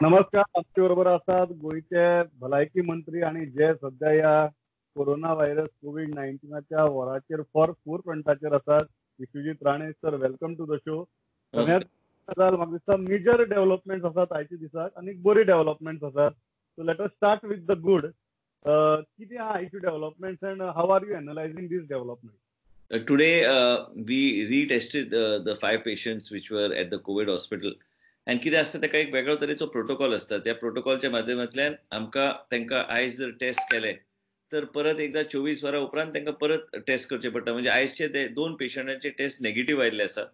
नमस्कार. आमचे बरोबर आसात गोंयचे भलायकी मंत्री आनी जे सध्या ह्या कोरोना व्हायरस कोवीड 19च्या वॉराचेर फोर फ्रंटाचेर आसात, Vishwajit Rane sir. Welcome to the show. सगळ्यात गजाल म्हाका दिसता मेजर डेव्हलपमेंट्स आसात आयच्या दिसाक आनी बरी डेव्हलपमेंट्स आसात. So let us start with the good. कितें आहा आयच्यो developments and how are you analysing these development? Today we retested the 5 patients which were at the COVID hospital. आनी कितें आसता ताका एक वेगळो तरेचो प्रोटोकॉल आसता. त्या प्रोटोकॉलच्या माध्यमांतल्यान आमकां तांकां आयज जर टेस्ट केले तर परत एकदा 24 वरां उपरांत तांकां परत टेस्ट करचे पडटा. म्हणजे आयजचे ते 2 पेशंटांचे टेस्ट नेगेटीव आयिल्ले आसा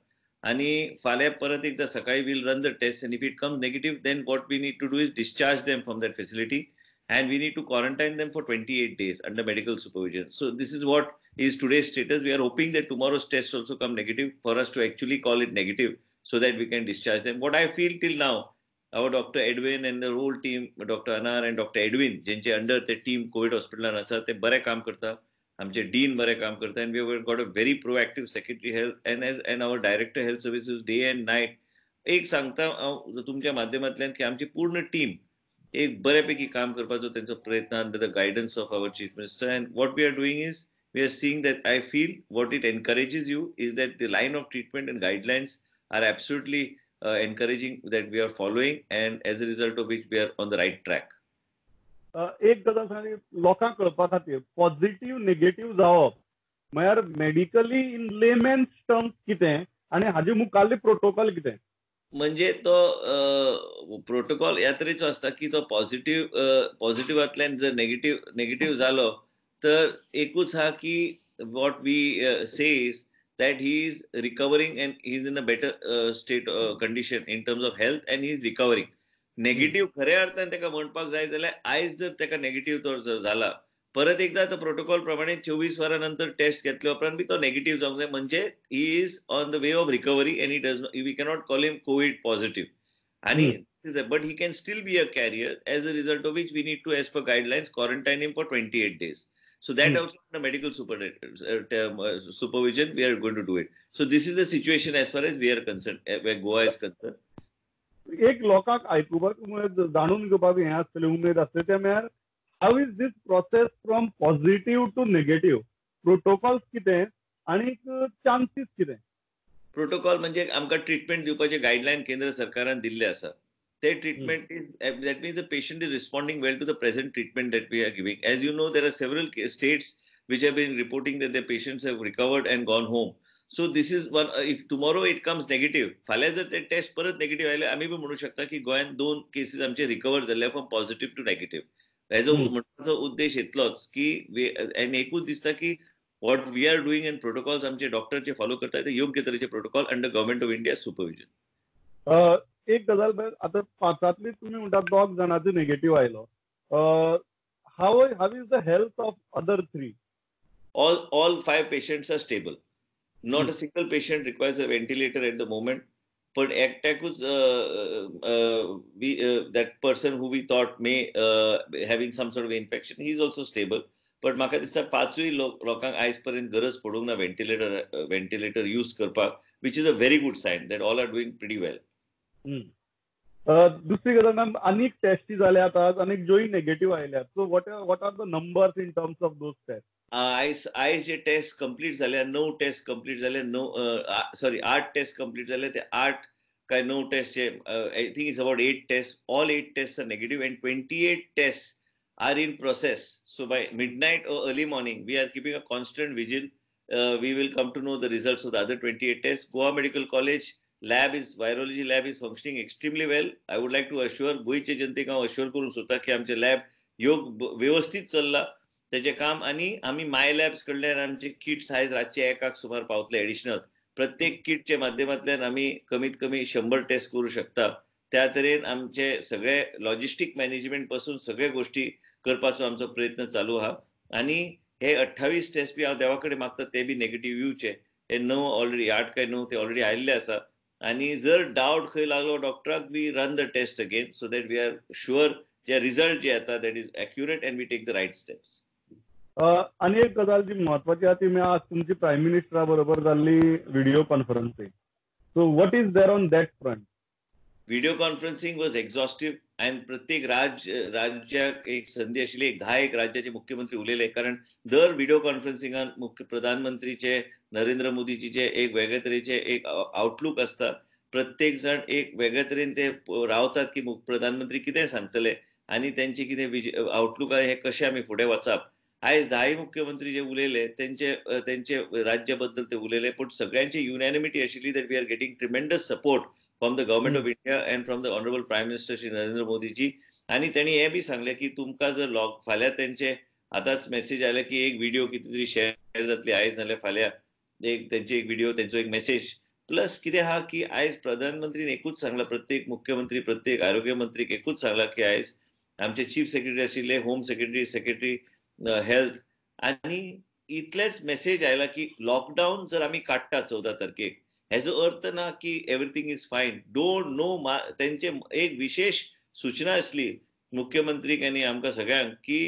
आनी फाल्यां परत एकदा सकाळी we'll run the test and if it comes negative then what we need to do is discharge them from that facility and we need to quarantine them for 28 days under medical supervision. So this is what is today's status. We are hoping that tomorrow's test also come negative for us to actually call it negative so that we can discharge them. What I feel till now, our Dr. Edwin and the whole team, Dr. Anar and Dr. Edwin, jenche under the team COVID hospital asa te bare kaam karta, amche dean bare kaam karta, and we have got a very proactive secretary health and our director health services day and night. एक सांगता तुमच्या माध्यमांतल्यान की आमची पूर्ण team एक बऱ्यापैकी काम करपाचो तेंचो प्रयत्न under the guidance of our chief minister. And what we are doing is we are seeing that I feel what it encourages you is that the line of treatment and guidelines are absolutely encouraging that we are following, and as a result of which we are on the right track. एक गजाल सांग लोकांक कळपा खातीर, positive negative जावप म्हळ्यार medically in लेमॅन्स terms कितें आनी हाजे मुखाल्ले प्रोटोकॉल कितें? म्हणजे तो प्रोटोकॉल ह्या तरेचो आसता की तो पॉझिटिव्हांतल्यान जर नेगेटिव्ह जालो तर एकूच आहा की what we say is that he is recovering and he is in a better state condition in terms of health and he is recovering. Negative खऱ्या अर्थान ताका म्हणपाक जाय जाल्यार आयज जर ताका नेगेटिव्ह तो जर जाला परत एकदा तो प्रोटोकॉल प्रमाणे 24 वरां नंतर टेस्ट घेतल्या उपरांत बी तो नेगेटिव्ह जावंक जाय. म्हणजे he is on the way of recovery and he does we cannot call him COVID positive आनी but he can still be a carrier, as a result of which we need to, as per guidelines, quarantine him for 28 days. So that also under medical supervision we are going to do it. So this is the situation as far as we are concerned, where Goa is concerned. एक लोकांक आयकुपाक जाणून घेवपाक हें आसतलें, उमेद आसतली तें म्हळ्यार how is this process from positive to negative? Protocols कितें आनी चान्सीस कितें? प्रोटोकॉल म्हणजे आमकां ट्रिटमेंट दिवपाचे गायडलायन केंद्र सरकारान दिल्ले आसा. ते treatment is that means the patient is responding well to the present treatment that we are giving. As you know, there are several states which have been reporting that their patients have recovered and gone home. So this is one. If tomorrow it comes negative, फाल्यां जर ते taste परत negative आयले आमी बी म्हणू शकता की गोंयांत 2 केसीस आमचे रिकवर जाल्ले फ्रॉम पॉझिटिव्ह टू नेगेटिव्ह. हेजो म्हणपाचो उद्देश इतलोच की आनी एकूच दिसता की what we are doing and protocols आमचे डॉक्टर जे फॉलो करतात ते योग्य तरेचे protocol under government of India supervision. एक गजाल आतां पांचांतली तुमी म्हणटा 2 जाणांचो नेगेटिव्ह आयलो, how is the health of other 3? All 5 patients are stable. Not a single patient requires a ventilator at the moment. पण एकट्याकूच that person who we thought may having some sort of infection, he is also stable. But म्हाका दिसता 5 लोकांक आयज पर्यंत गरज पडूंक ना ventilator use करपाक, which is a very good sign that all are doing pretty well. दुसरी गजाल मॅम, आनीक टेस्टी जाल्यात आज आनीक ज्योय नेगेटिव्ह आयल्यात, so what are the numbers in terms of those test? आयज जे टेस्ट कंप्लीट जाले, 9 टेस्ट कंप्लीट जाले, 8 टेस्ट कंप्लीट जाले. ते 8 काय 9 test, I think it's about 8 test. All 8 test are negative and 28 test are in process. So by midnight or early morning we are keeping a constant vigil. We will come to know the results of the other 28 test. Goa medical college lab is, virology lab is functioning extremely well. I would like to assure गोंयचे जनतेक हांव assure करूंक सोदता की आमचें lab योग वेवस्थीत चल्लां तेचें काम. आनी आमी माय लॅब्स कडल्यान आमचे किट्स आयज रातचे 1 सुमार पावतले एडिशनल. प्रत्येक किटच्या माध्यमांतल्यान आमी कमीत कमी 100 टेस्ट करूं शकता. त्या तरेन आमचे सगळे लॉजिस्टीक मॅनेजमेंट पासून सगळे गोष्टी करपाचो आमचो प्रयत्न चालू आहा. आनी हे 28 टेस्ट बी हांव देवा कडेन मागता ते बी नेगेटिव्ह येवचे. हे 9 ऑलरेडी 8 काय 9 ते ऑलरेडी आयिल्ले आसा. आनी जर डावट खंय लागलो डॉक्टराक, we run the test again so that we are sure J result जे येता that is accurate and we take the right steps. आनी एक गजाल जी म्हत्वाची आहा ती म्हळ्यार आज तुमची प्रायम मिनिस्टरा बरोबर जाल्ली video conferencing. So what is there on that front? Video conferencing was exhaustive. आनी प्रत्येक राज्याक एक संदी आशिल्ली, एक 10 राज्याचे मुख्यमंत्री उलयले, कारण दर व्हिडिओ कॉन्फरन्सिंगान मुख्य प्रधानमंत्रीचे नरेंद्र मोदीजीचे एक वेगळे तरेचे एक आउटलूक आसता. प्रत्येक जाण एक वेगळे तरेन ते रावतात की प्रधानमंत्री कितें सांगतले आनी तेंचे कितें आउटलूक हे कशें आमी फुडें वचप. आयज 10 मुख्यमंत्री जे उलयले तेंचे तेंचे राज्या बद्दल ते उलयले, पूण सगळ्यांची युनॅनिमिटी आशिल्ली that we are getting tremendous support from the government of India and from the honourable prime minister Shri Narendra Modiji. आनी तेणी हें बी सांगलें की तुमकां जर फाल्यां तेंचे आतांच मेसेज आयले की एक व्हिडिओ कितें तरी शेअर जातली आयज नाल्यार फाल्यां, एक तेंची एक व्हिडिओ तेंचो एक मेसेज. प्लस कितें आहा की आयज प्रधानमंत्रीन एकूच सांगलां, प्रत्येक मुख्यमंत्री प्रत्येक आरोग्य मंत्रीक एकूच सांगलां की आयज आमचे चीफ सेक्रेटरी आशिल्ले, होम सेक्रेटरी, सेक्रेटरी हेल्थ, आनी इतलेच मेसेज आयला की लॉकडावन जर आमी काडटा 14 तारखेक, हेजो अर्थ ना की everything is fine. Don't know. तेंचे एक विशेष सूचना आसली मुख्यमंत्रीक आनी आमकां सगळ्यांक की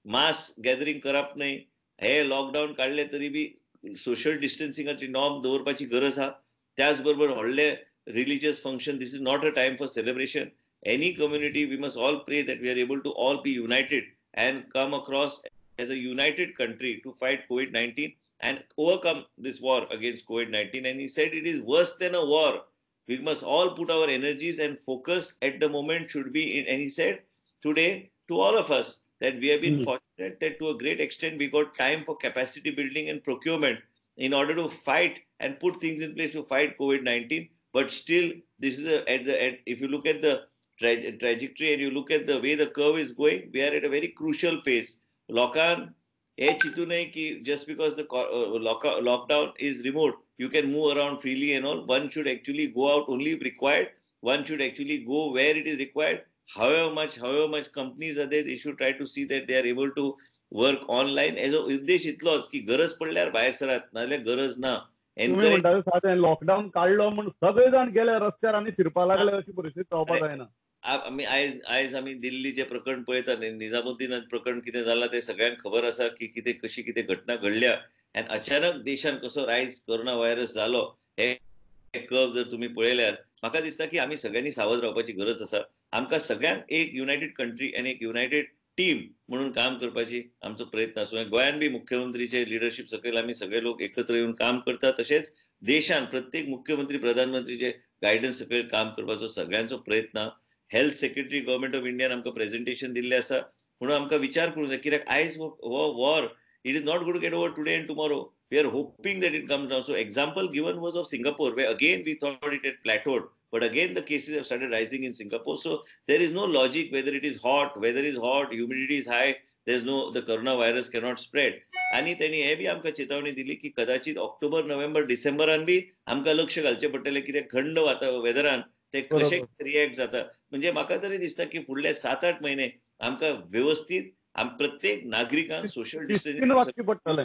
मास गॅदरींग करप न्हय, हे लॉकडावन काडले तरी बी सोशल डिस्टन्सिंगाची नॉर्म दवरपाची गरज आहा. त्याच बरोबर व्हडले religious function, this is not a time for celebration. Any community, we must all pray that we are able to all be united and come across as a united country to fight COVID-19 and overcome this war against COVID-19. And he said it is worse than a war. We must all put our energies and focus at the moment should be in. And he said today to all of us that we have been fortunate that to a great extent we got time for capacity building and procurement in order to fight and put things in place to fight COVID-19. But still, this is if you look at the trajectory and you look at the way the curve is going, we are at a very crucial phase. लोकान हे चिंतू नये की just because the lockdown is removed, you can move around freely and all. One should actually go out only if required. One should actually go where it is required. However much companies are there, they should try to see that they are able to work online. हेजो उद्देश इतलोच की गरज पडल्यार भायर सरात, नाजाल्यार गरज ना. तुम्ही म्हणटा लॉकडाऊन काडलो म्हण सगळे जाण गेले रस्त्यार आनी फिरपाक लागले अशी परिस्थिती जावपाक जायना. आमी आयज आमी दिल्लीचें प्रकरण पळयता, निजामुद्दीन प्रकरण कितें जालां तें सगळ्यांक खबर आसा की कितें कशी कितें घटना घडल्या आनी अचानक देशान कसो रायज कोरोना व्हायरस जालो हे कर्व जर तुमी पळयल्यार म्हाका दिसता की आमी सगळ्यांनी सावध रावपाची गरज आसा. आमकां सगळ्यांक एक युनायटेड कंट्री आनी एक युनायटेड टीम म्हणून काम करपाची आमचो प्रयत्न आसूं. गोंयान बी मुख्यमंत्रीचे लिडरशीप सकयल आमी सगळे लोक एकत्र येवन काम करता, तशेंच देशान प्रत्येक मुख्यमंत्री प्रधानमंत्रीचे गायडन्स सकयल काम करपाचो सगळ्यांचो प्रयत्न. हेल्थ सेक्रेटरी गव्हर्मेंट ऑफ इंडियान आमकां प्रेझेंटेशन दिल्लें आसा, म्हणून आमकां विचार करूंक जाय कित्याक आयज हो war it is not going to get over today and tomorrow. We are hoping that it comes down. So example given was of Singapore, where again we thought it had plateaued, but again the cases have started rising in Singapore. So there is no logic whether it is hot, whether it is hot, humidity is high, there is no, the coronavirus cannot spread. आनी तेणी हे बी आमकां चेतावणी दिली की कदाचित ऑक्टोबर, नोव्हेंबर, डिसेंबरान बी आमकां लक्ष घालचें पडटलें कित्याक थंड वेदरान ते कशें रिएक्ट जाता. म्हणजे म्हाका तरी दिसता की फुडले 7-8 महिने आमकां वेवस्थीत प्रत्येक नागरिकान सोशल डिस्टन्सिंग वागचें पडटलें,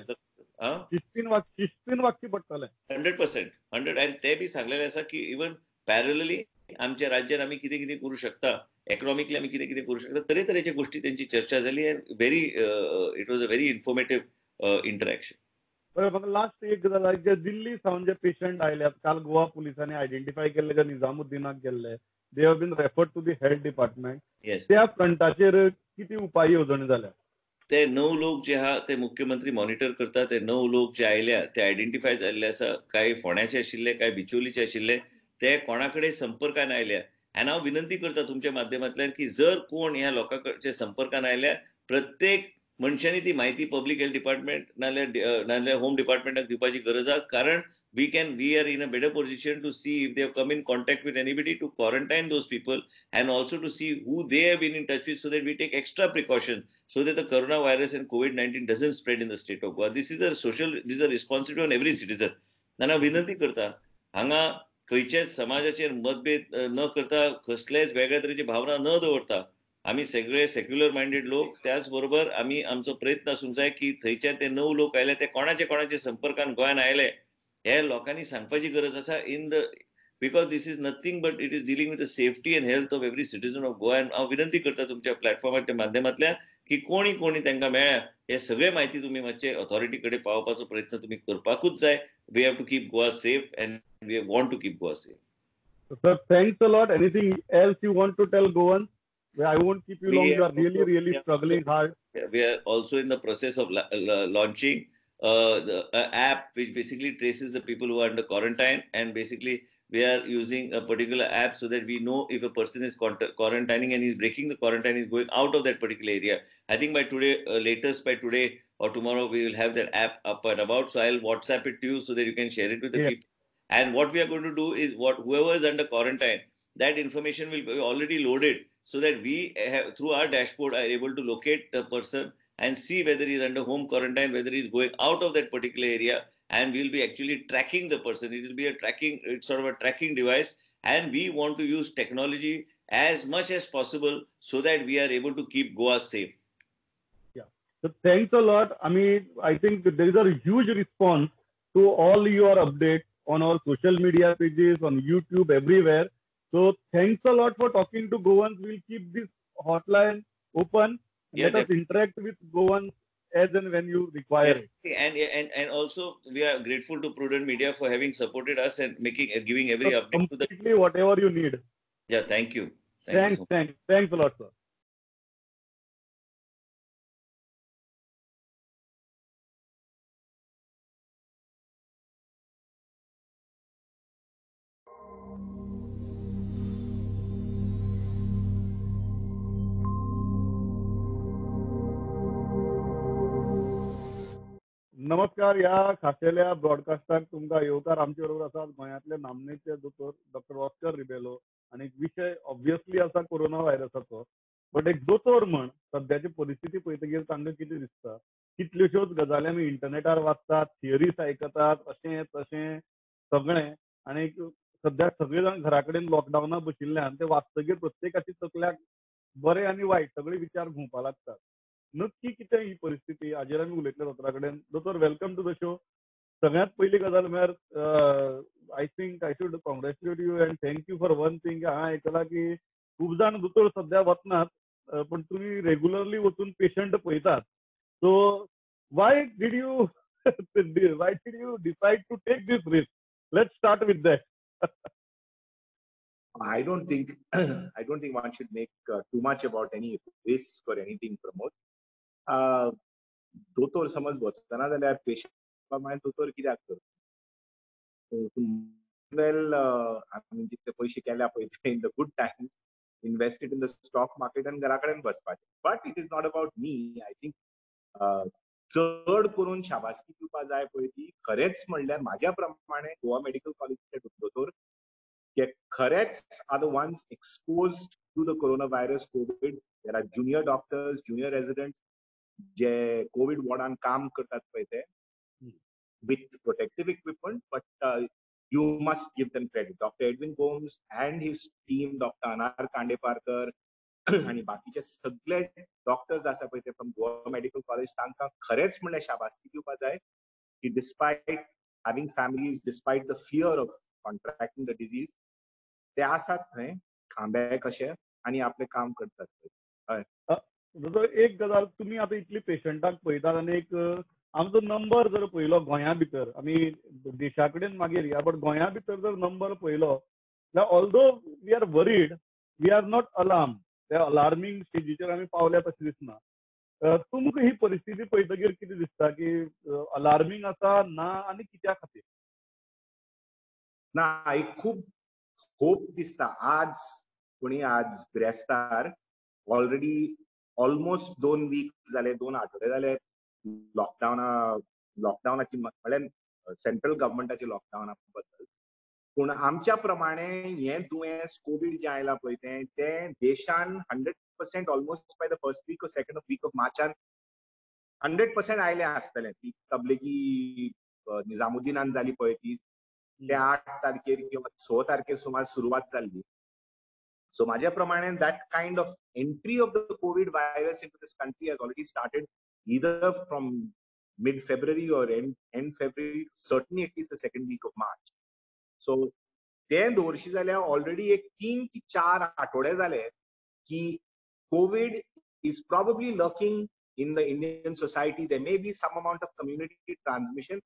शिस्तीन वागचें पडटलें. 100% 100. आनी ते बी सांगलेलें आसा की इवन पॅरलली आमच्या राज्यान आमी कितें कितें करूं शकता, इकॉनॉमिकली आमी कितें कितें करूं शकता, तरेतरेच्या गोष्टी तेंची चर्चा जाली and very it was a very informative interaction. बरें, म्हाका लास्ट एक गजाल, जे दिल्ली सावन जे पेशंट आयल्यात, काल गोवा पुलिसांनी आयडेंटिफाय केल्ले जे निजामुद्दीनाक गेल्ले, they have been referred to the health department. त्या फ्रंटाचेर कितें उपाय येवजण जाल्या? ते 9 लोक जे आहा ते मुख्यमंत्री मॉनिटर करता. ते 9 लोक जे आयल्या ते आयडेंटिफाय जाल्ले आसा, कांय फोंड्याचे आशिल्ले, कांय बिचोलीचे आशिल्ले, ते कोणा कडेन संपर्कान आयल्या. आनी हांव विनंती करता तुमच्या माध्यमांतल्यान की जर कोण ह्या लोकांच्या संपर्कान आयल्या, प्रत्येक मनशांनी ती म्हायती पब्लीक हेल्थ डिपार्टमेंट नाल्यार होम डिपार्टमेंटाक दिवपाची गरज आसा. कारण we are in a better position to see if they have come in contact with anybody, to quarantine those people and also to see who they have been in touch with, so that we take extra precaution so that the coronavirus and COVID-19 doesn't spread in the state of Goa. This is a responsibility on every citizen. ना विनंती करता, हांगा खंयच्याच समाजाचेर मतभेद न करता, कसलेच वेगळ्या तरेची भावना न दवरता, आमी सगळे सेक्युलर मायंडेड लोक, त्याच बरोबर आमी आमचो प्रयत्न आसूंक जाय की थंयच्यान ते 9 लोक आयले ते कोणाचे कोणाचे संपर्कान गोंयान आयले हे लोकांनी सांगपाची गरज आसा. In the because this is nothing but it is dealing with the safety and health of every citizen of Goa. हांव विनंती करता तुमच्या प्लॅटफॉर्माच्या माध्यमांतल्यान की कोणी कोणी तांकां मेळ्ळ्या हे सगळे म्हायती तुमी मातशे ऑथॉरिटी कडेन पावोवपाचो प्रयत्न तुमी करपाकूच जाय. We have to keep Goa safe and we want to keep Goa safe. Sir, thanks a lot. Anything else you want to tell Goan? I won't keep you long. You are really, really struggling hard. We are also in the process of launching the app which basically traces the people who are under quarantine, and basically we are using a particular app so that we know if a person is quarantining and he's breaking the quarantine, is going out of that particular area. I think by today, latest by today or tomorrow, we will have that app up and about. So I'll WhatsApp it to you so that you can share it with the people. And what we are going to do is whoever is under quarantine, that information will be already loaded so that we have, through our dashboard, are able to locate the person and see whether he's under home quarantine, whether he's going out of that particular area, and we'll be actually tracking the person. It will be a tracking, it's sort of a tracking device, and we want to use technology as much as possible so that we are able to keep Goa safe. Yeah. So thanks a lot. I mean, I think there is a huge response to all your updates on our social media pages, on YouTube, everywhere. So thanks a lot for talking to Goans. We'll keep this hotline open. Yeah, let us interact with Goans as and when you require it. And also we are grateful to Prudent Media for having supported us and giving every update to the completely whatever you need. Yeah, thank you. Thanks a lot, sir. नमस्कार. ह्या खाशेल्या ब्रॉडकास्टाक तुमकां येवकार. आमचे बरोबर आसात गोंयांतले नामनेचे दोतोर डॉक्टर ऑस्कर रिबेलो, आनी एक विशय ऑब्वियसली आसा कोरोना व्हायरसाचो, बट एक दोतोर म्हण सद्याची परिस्थिती पळयतकीर तांकां कितें दिसता? कितल्योश्योच गजाली आमी इंटरनेटार वाचतात, थियरीज आयकतात, अशें तशें सगळें, आनी सद्याक सगळे जाण घरा कडेन लॉकडावनाक बशिल्ल्यान ते वाचतकीर प्रत्येकाची तकल्याक बरे आनी वायट सगळे विचार घुंवपाक लागतात. नक्की कितें ही परिस्थिती हाजेर आमी उलयतले दोतोरा कडेन. दोतोर, welcome to the show. सगळ्यांत पयली गजाल म्हळ्यार I think I should congratulate you and thank you for one thing. हांवें आयकलां की खूब जाण दोतोर सद्या वचनात, पण तुमी रेगुलरली वचून पेशंट पळयतात. So why did you decide to take this risk? Let's start with that. I don't think one should make too much about any risk or anything, Pramod. दोतोर समज वचना जाल्यार पेशंट प्रमाणे दोतोर कित्याक करता? वेल, आमी जितले पयशे केल्या पळय ते in the good times invested in the stock market आनी घरा कडेन बसपाचें. But it is not about me. I think चड करून शाबासकी दिवपा जाय पळय ती खरेंच म्हणल्यार म्हाज्या प्रमाणे गोवा मेडिकल कॉलेजीचे दोतोर ते खरेंच are the ones exposed to the corona virus, COVID. There are junior doctors, junior residents J Covid वॉर्डान काम करतात पळय ते with protective equipment, but you must give them credit. Doctor Edwin Gomes and his team, doctor Anar Khandeparkar आनी बाकीचे सगळे doctors आसा पळय ते फ्रॉम गोवा मेडिकल कॉलेज, तांकां खरेंच म्हणल्यार शाबासकी दिवपा जाय की despite having families, despite the fear of contracting the disease, ते आसात थंय खांबे कशे आनी आपलें काम करतात. हय दोतोर, एक गजाल, तुमी आतां इतली पेशंटाक पळयतात आनी एक आमचो नंबर जर पळयलो गोंया भितर, आमी देशा कडेन मागीर या, बट गोंया भितर जर नंबर पळयलो जाल्यार although we are worried, we are not alarm. त्या अलार्मींग स्टेजीचेर आमी पावल्यात अशें दिसना. तुमकां ही परिस्थिती पळयतकीर कितें दिसता की अलार्मींग आसा ना आनी कित्या खातीर? ना, एक खूब होप दिसता. आज कोणी आज बिरेस्तार ऑलरेडी ऑलमोस्ट 2 वीक जाले, 2 आठवडे जाले लॉकडावनाची, म्हळ्यार सेंट्रल गव्हर्मेंटाची लॉकडावना बद्दल. पूण आमच्या प्रमाणे हें दुयेंस कोवीड जें आयलां पळय तें तें देशान 100% almost by the first week or second week of मार्चान 100% आयलें आसतलें. ती तबलेगी निजामुद्दीनान जाली पळय ती ते 8 तारखेर किंवा 6 तारखेर सुमार सुरवात जाल्ली. सो म्हाज्या प्रमाणे that kind of entry of the COVID virus into this country has already started either from mid February or end February, certainly at least the second week of March. So तें दवरशी जाल्यार already एक 3 ते 4 आठवडे जाले की COVID is probably lurking in the Indian society. There may be some amount of community transmission.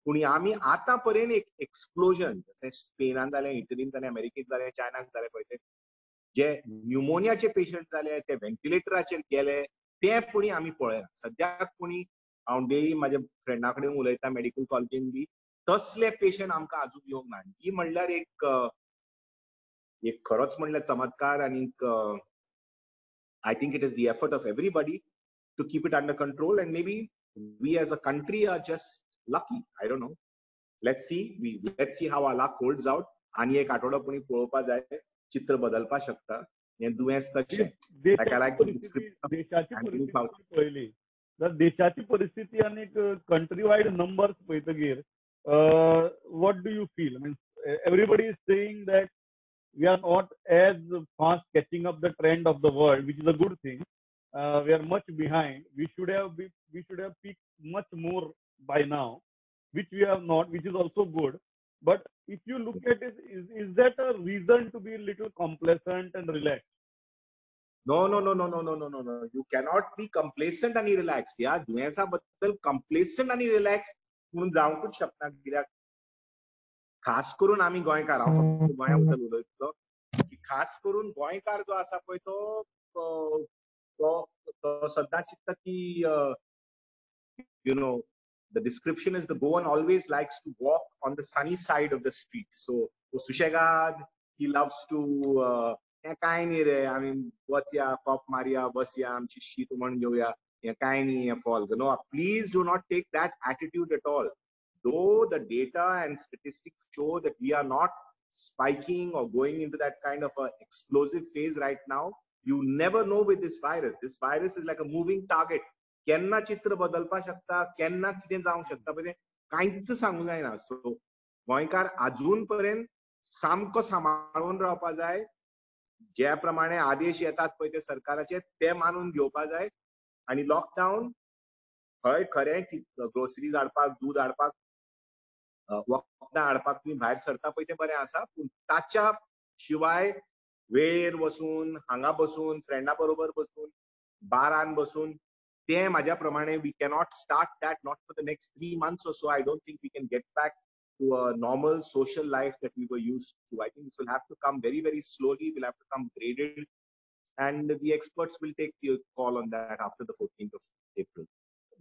पूण आमी आतां पर्यंत एक एक्सप्लोजन जशें स्पेनान जालें, इटलीन जालें, अमेरिकेन जालें, चायनान जालें पळय तें जे न्युमोनियाचे पेशंट जाले ते व्हेंटिलेटराचेर गेले ते कोणी आमी पळयना. सद्याक कोणी, हांव डेली म्हाज्या फ्रेंडा कडेन उलयता मेडिकल कॉलेजीन बी, तसले पेशंट आमकां अजून येवंक ना. ही म्हणल्यार एक एक खरोच म्हणल्यार चमत्कार. आनीक I think it is the effort of everybody to keep it under control, and maybe we as a country are just lucky. I don't know. Let's see. Let's see how our luck holds out. आनी एक आठवडो कोणी पळोवपा जाय, चित्र बदलपा शकता. हें दुयेंस तशें. देशाची परिस्थिती पळयली तर देशाची परिस्थिती आनी कंट्री वायड नंबर्स पळयतगीर what do you feel? Means everybody is saying that we are not as fast catching up the trend of the world, which is a good thing. We are much behind. We should have peaked much more by now, which we have not, which is also good. But if you look at it, is that a reason to be a little complacent and relaxed? No, no, no, no, no, no, no, no, no. You cannot be complacent and relaxed. ह्या दुयेंसा बद्दल complacent आणि relaxed म्हणून जावंकूच शकना. कित्याक खास करून आमी गोंयकार, हांव फक्त गोंया बद्दल उलयतलो की खास करून गोंयकार जो आसा पळय तो तो सद्दां चिंतता की you know, the description is the Goan always likes to walk on the sunny side of the street. So सुशेगाद, he loves to हें कांय न्ही रे, आमी वचया, कॉप मारया, बसया, आमची शीत म्हण घेवया, हें कांय न्ही, हें fall. No, please do not take that attitude at all. Though the data and statistics show that we are not spiking or going into that kind of a explosive phase right now, you never know with this virus. This virus is like a moving target. केन्ना चित्र बदलपा शकता, केन्ना कितें जावंक शकता पळय तें कांयच सांगूंक जायना. सो गोंयकार अजून पर्यंत सामको सांबाळून रावपा जाय. ज्या प्रमाणे आदेश येतात पळय ते सरकाराचे ते मानून घेवपा जाय. आनी लॉकडावन हय खरें की ग्रोसरीज हाडपाक, दूद हाडपाक, वखदां हाडपाक तुमी भायर सरता पळय तें बरें आसा, पूण ताच्या शिवाय वेळेर वसून, हांगा बसून, फ्रेंडा बरोबर बसून, बारान बसून, ते म्हाज्या प्रमाणे we cannot start that, not for the next 3 months or so. I don't think we can get back to a normal social life that we were used to. I think this will have to come very, very slowly, will have to come graded, and the experts will take the call on that after the 14th of April.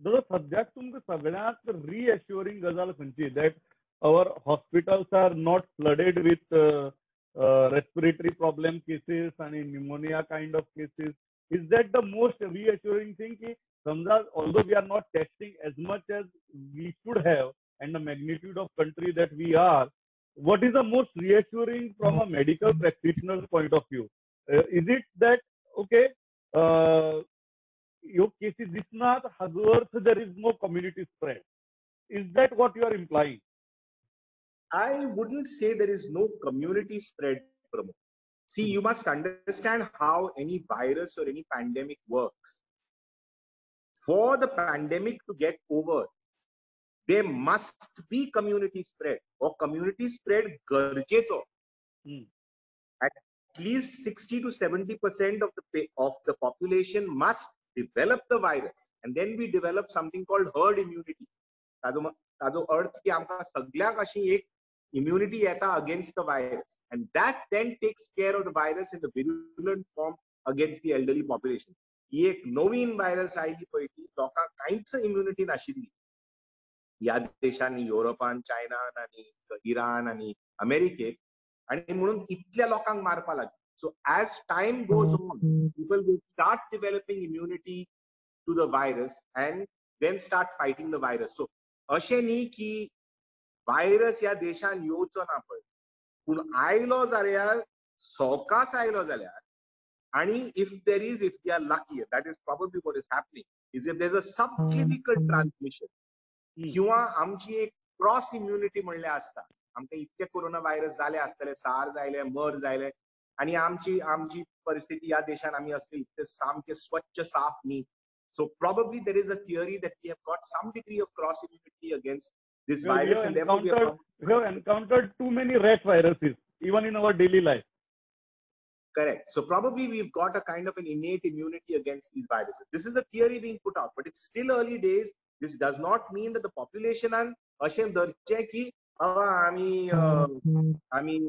दादा, सद्याक तुमकां सगळ्यांत रिएश्युअरिंग गजाल खंयची? That our hospitals are not flooded with respiratory problem cases आनी pneumonia kind of cases. Is that the most reassuring thing? की समजा although we are not testing as much as we should have and the magnitude of country that we are, what is the most reassuring from a medical practitioner's point of view? Is it that, okay, ह्यो केसी दिसनात हाजो अर्थ there is no community spread? Is that what you are implying? I wouldn't say there is no community spread, Pramod. See, you must understand how any virus or any pandemic works. For the pandemic to get over, there must be community spread, or community spread गरजेचो. At least 60 to 70% of the population must develop the virus, and then we develop something called herd immunity. ताजो अर्थ की आमकां सगळ्यांक अशी एक immunity येता against the virus, and that then takes care of the virus in the virulent form against the elderly population. ही एक नवीन व्हायरस आयली पळय ती लोकांक कांयच इम्युनिटी नाशिल्ली. ह्या देशांनी, युरोपान, चायनान आनी इराण आनी अमेरिकेक, आनी म्हणून इतल्या लोकांक मारपा लागली. So as time goes on, people will start developing immunity to the virus and then start fighting the virus. So अशें न्ही की व्हायरस ह्या देशान येवचो ना पळय, पूण आयलो जाल्यार सवकास आयलो जाल्यार, आनी if there is, if we are lucky, that is probably what is happening, is if there is a subclinical transmission किंवा आमची एक क्रॉस इम्युनिटी म्हणल्यार आसता. आमकां इतके कोरोना व्हायरस जाले आसतले, सार्स आयले, मर्स आयले, आनी आमची आमची परिस्थिती ह्या देशान आमी असले इतके सामके स्वच्छ साफ न्ही. So probably there is a theory that we have got some degree of cross immunity against this virus, and therefore we have encountered too many rat viruses even in our daily life. Correct. So probably we've got a kind of an innate immunity against these viruses. This is the theory being put out, but it's still early days. This does not mean that the population अशें धरचें की बाबा आमी आमी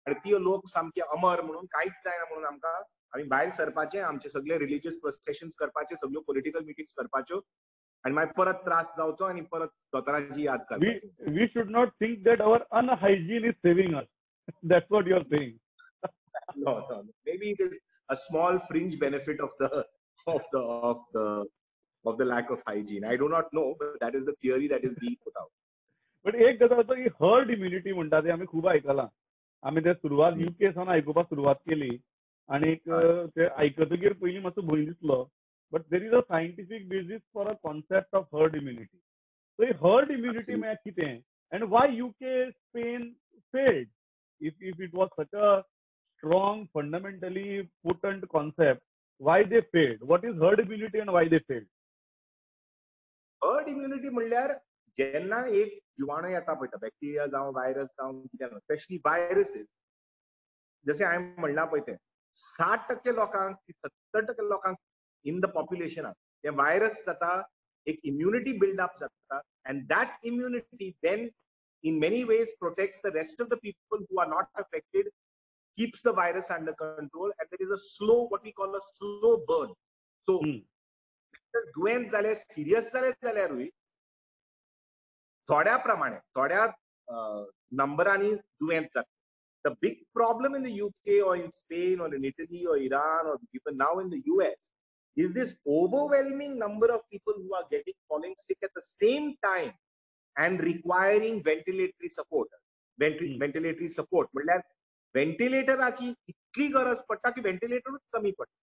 भारतीय लोक सामके अमर म्हणून, कांयच जायना म्हणून आमकां आमी भायर सरपाचें, आमचे सगळे रिलीजियस प्रोसेशन करपाचे, सगळ्यो पॉलिटिकल मिटिंग्स करपाच्यो आनी मागीर परत त्रास जावचो आनी परत दोतोरांची याद करपाची. We should not think that our unhygiene is saving us. That's what you are saying. No, no. Maybe it is a small fringe benefit of the of the of the of the lack of hygiene. I do not know, but that is the theory that is being put out. But एक गजाल आसा की herd immunity म्हणटा ते आमी खूब आयकलां. आमी ते सुरवात युके सावन आयकुपाक सुरवात केली आनी ते आयकतकीर पयलीं मातसो भंय दिसलो. But there is a scientific basis for a concept of herd immunity. So herd immunity म्हळ्यार कितें and why UK, Spain failed? If it was such a strong, fundamentally potent concept, why they failed? What is herd immunity and why they failed? Herd immunity म्हणल्यार जेन्ना एक जिवाणू येता पळयता, bacteria जावं virus जावं कितें, स्पेशली व्हायरसीस, जशें हांवें म्हणलां पळय तें 60% लोकांक, 70% लोकांक इन the पॉप्युलेशनाक तें व्हायरस जाता, एक इम्युनिटी बिल्ड अप जाता and that immunity then in many ways protects the rest of the people who are not affected, keeps the virus under control, and there is a slow, what we call a slow burn. So दुयेंत जाले, serious जाले जाल्यारूय थोड्या प्रमाणे, थोड्या नंबरांनी दुयेंत जाता. The big problem in the UK or in Spain or in Italy or Iran or even now in the US is this overwhelming number of people who are getting falling sick at the same time and requiring ventilatory support. Ventilatory support म्हणल्यार व्हेंटिलेटराची इतली गरज पडटा की व्हेंटिलेटरूच कमी पडटा.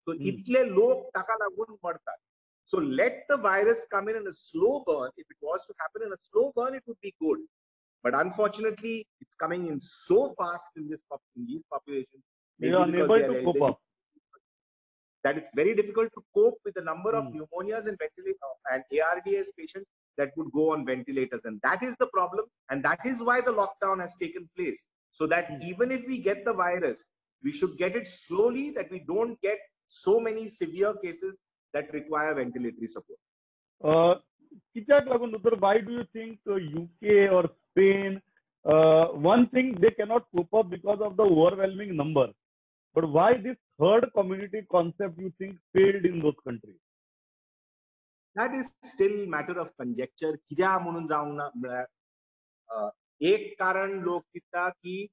So इतले लोक ताका लागून मरतात. So let the virus come in a slow burn. If it was to happen in a slow burn, it would be good. But unfortunately, it's coming in so fast in these populations. They are unable to cope up. That it's very difficult to cope with the number of pneumonias and and ARDS patients that would go on ventilators. And that is the problem. And that is why the lockdown has taken place. So that even if we get the virus, we should get it slowly, that we don't get so many severe cases that require ventilatory support. कित्याक लागून दोतोर, why do you think UK or Spain, one thing they cannot cope up because of the overwhelming number, but why this herd community concept you think failed in those countries? That is still matter of conjecture. कित्याक म्हणून जावंक ना म्हळ्यार एक कारण लोक दिता की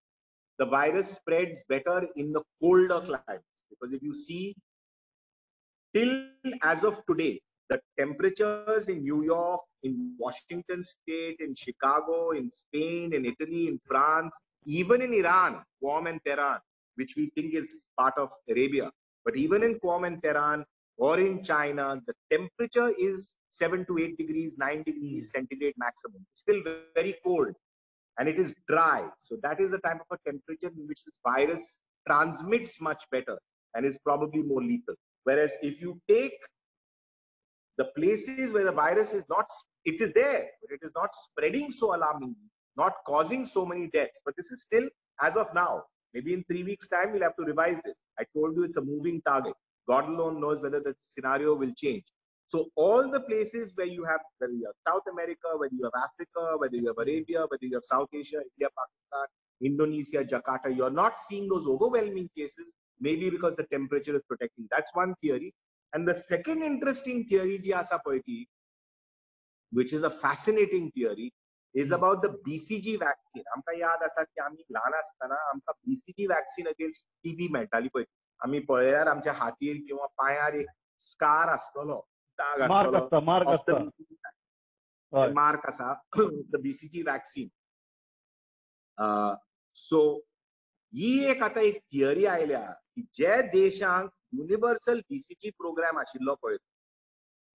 the virus spreads better in the colder climates, because if you see till as of today, the temperatures in New York, in Washington state, in Chicago, in Spain, in Italy, in France, even in Iran, Qom and Tehran, which we think is part of Arabia, but even in Qom and Tehran or in China, the temperature is 7 to 8 degrees, 9 degrees centigrade maximum. It's still very cold and it is dry. So that is the type of a temperature in which this virus transmits much better and is probably more lethal. Whereas if you take the places where the virus is not, it is there, but it is not spreading so alarmingly, not causing so many deaths. But this is still as of now. Maybe in 3 weeks' time, we'll have to revise this. I told you it's a moving target. God alone knows whether the scenario will change. So all the places where you have, whether you have South America, whether you have Africa, whether you have Arabia, whether you have South Asia, India, Pakistan, Indonesia, Jakarta, you're not seeing those overwhelming cases, maybe because the temperature is protecting. That's one theory. And the second interesting theory, ji asa पळय ती, which is a fascinating theory, is about the BCG vaccine. आमकां याद आसा की आमी ल्हान आसतना आमकां BCG vaccine against TB मेळटाली पळय. आमी पळयल्यार आमच्या हातीर किंवा पांयार एक स्कार आसतलो, दाग आसतलो, मार्क आसा, the BCG vaccine. सो ही एक आतां एक थियरी आयल्या की जे देशांक युनिव्हर्सल बीसीजी प्रोग्राम आशिल्लो पळय,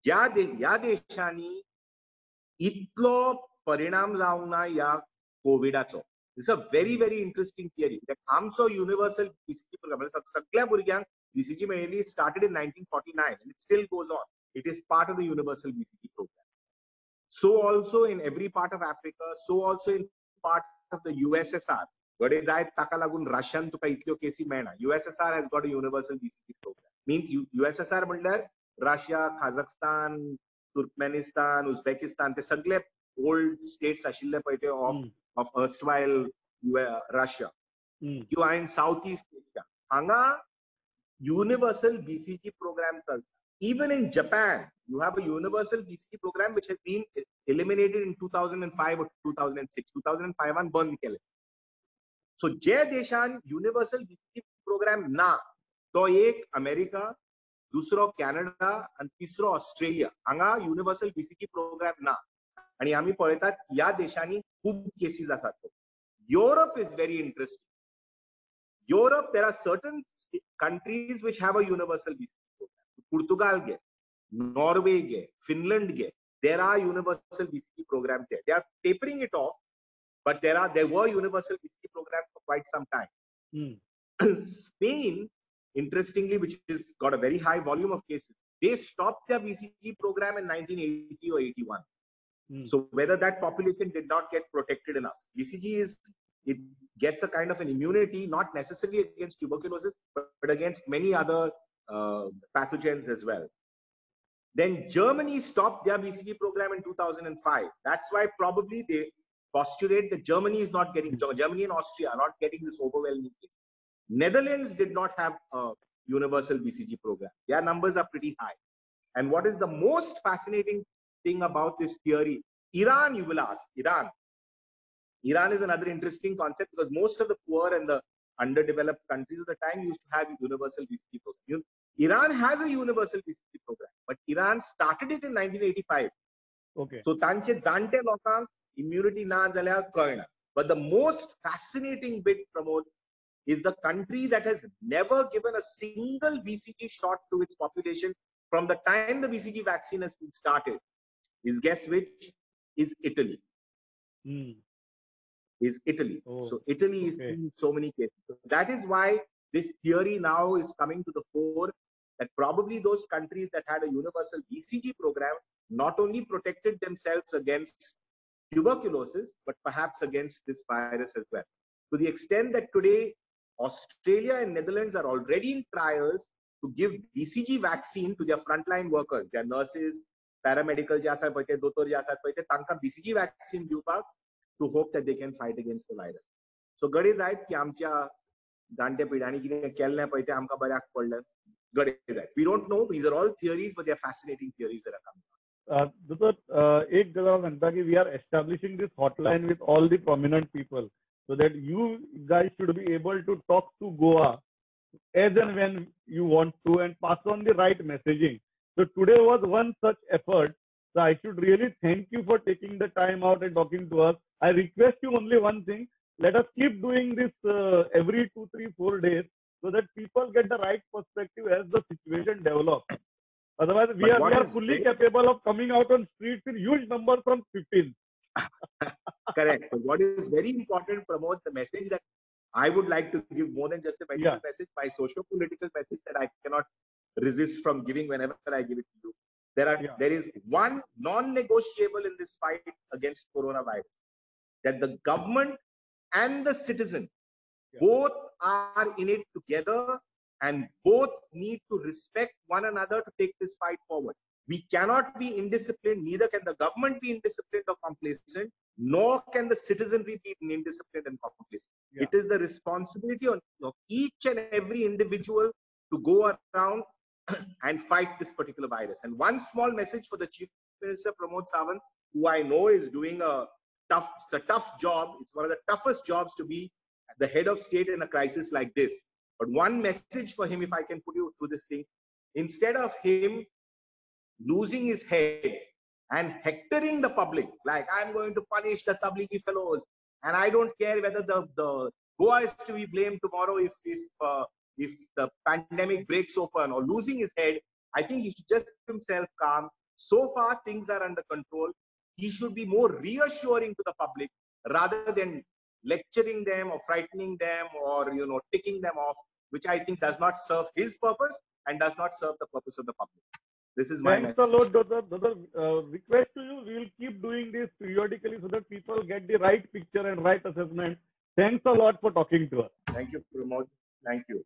ज्या ह्या देशांनी इतलो परिणाम जावंक ना ह्या कोविडाचो. It's a very very interesting theory. आमचो युनिव्हर्सल बीसीजी प्रोग्राम, सगळ्या भुरग्यांक बीसीजी मेळिल्ली, started in 1949 and it still goes on. It is part of the universal BCG program. So also in every part of Africa, so also in part of the USSR. घडये जायत ताका लागून Russian तुका इतल्यो केसी मेळना. USSR has got a universal BCG program. Means USSR म्हणल्यार Russia, काझाकस्तान, Turkmenistan, Uzbekistan, ते सगळे ओल्ड स्टेट्स आशिल्ले पळय ते ऑफ erstwhile Russia. किंवा इन साउथ ईस्ट एशिया, हांगा युनिव्हर्सल बीसीजी प्रोग्राम चलता. Even in Japan, you have a universal BCG program which has been eliminated in 2005 or 2006. 2005 an बंद केले. सो जे देशान युनिव्हर्सल बीसीजी प्रोग्राम ना, तो एक अमेरिका, दुसरो कॅनडा आनी तिसरो ऑस्ट्रेलिया, हांगा युनिव्हर्सल बीसीजी प्रोग्राम ना. आनी आमी पळयतात ह्या देशांनी खूब केसीस आसात. Europe is very interesting. Europe, there are certain countries which have a universal BCG program. Portugal gay, Norway gay, Finland gay, there are universal BCG programs there. They are tapering it off, but there were universal BCG programs for quite some time. Spain, interestingly, which has got a very high volume of cases, they stopped their BCG program in 1980 or 81. So whether that population did not get protected enough. BCG is, it gets a kind of an immunity, not necessarily against tuberculosis, but against many other pathogens as well. Then Germany stopped their BCG program in 2005. That's why probably they postulate that Germany is not getting, Germany and Austria are not getting this overwhelming case. Netherlands did not have a universal BCG program. Their numbers are pretty high. And what is the most fascinating thing about this theory? Iran, you will ask, Iran. Iran is another interesting concept because most of the poor and the underdeveloped countries of the time used to have universal BCG program. Iran has a universal BCG program, but Iran started it in 1985. Okay. So तांचे जाणटे लोकांक immunity ना जाल्यार कळना. But the most fascinating bit, Pramod, is the country that has never given a single BCG shot to its population from the time the BCG vaccine has been started is, guess which, is Italy. Is Italy. Oh, so Italy is seeing so many cases. So that is why this theory now is coming to the fore that probably those countries that had a universal BCG program not only protected themselves against tuberculosis, but perhaps against this virus as well. To the extent that today, Australia and Netherlands are already in trials to give BCG vaccine to their frontline workers, their nurses, paramedical जे आसात पळय ते, दोतोर जे आसात पळय ते, तांकां BCG vaccine दिवपाक to hope that they can fight against the virus. So गडे जायत की आमच्या जाणट्या पिढ्यांनी कितें केल्लें पळय तें आमकां बऱ्याक पडलें, गडे जायत. We don't know, these are all theories, but they are fascinating theories that are coming. दोतोर, एक गजाल सांगता की we are establishing this hotline with all the prominent people so that you guys should be able to talk to Goa as and when you want to and pass on the right messaging. So today was one such effort. So I should really thank you for taking the time out and talking to us. I request you only one thing. Let us keep doing this every 2, 3, 4 days so that people get the right perspective as the situation develops. Otherwise, we are fully capable of coming out on streets in huge numbers from 15. Correct. But what is very important, Pramod, the message that I would like to give more than just a medical message, my socio-political message that I cannot resist from giving whenever I give it to you. There is one non-negotiable in this fight against coronavirus, that the government and the citizen both are in it together and both need to respect one another to take this fight forward. We cannot be indisciplined, neither can the government be indisciplined or complacent, nor can the citizenry be indisciplined and complacent. Yeah. It is the responsibility of each and every individual to go around and fight this particular virus. And one small message for the Chief Minister, Pramod Sawant, who I know is doing a tough job. It's one of the toughest jobs to be the head of state in a crisis like this. But one message for him, if I can put you through this thing, instead of him losing his head and hectoring the public, like I'm going to punish the Tablighi fellows, and I don't care whether the Goa is to be blamed tomorrow if the pandemic breaks open, or losing his head, I think he should just keep himself calm. So far, things are under control. He should be more reassuring to the public rather than lecturing them or frightening them or, you know, ticking them off, which I think does not serve his purpose and does not serve the purpose of the public. This is my Thanks message. A lot, Doctor. Request to you, we will keep doing this periodically so that people get the right picture and right assessment. Thanks a lot for talking to us. Thank you, Pramod. Thank you.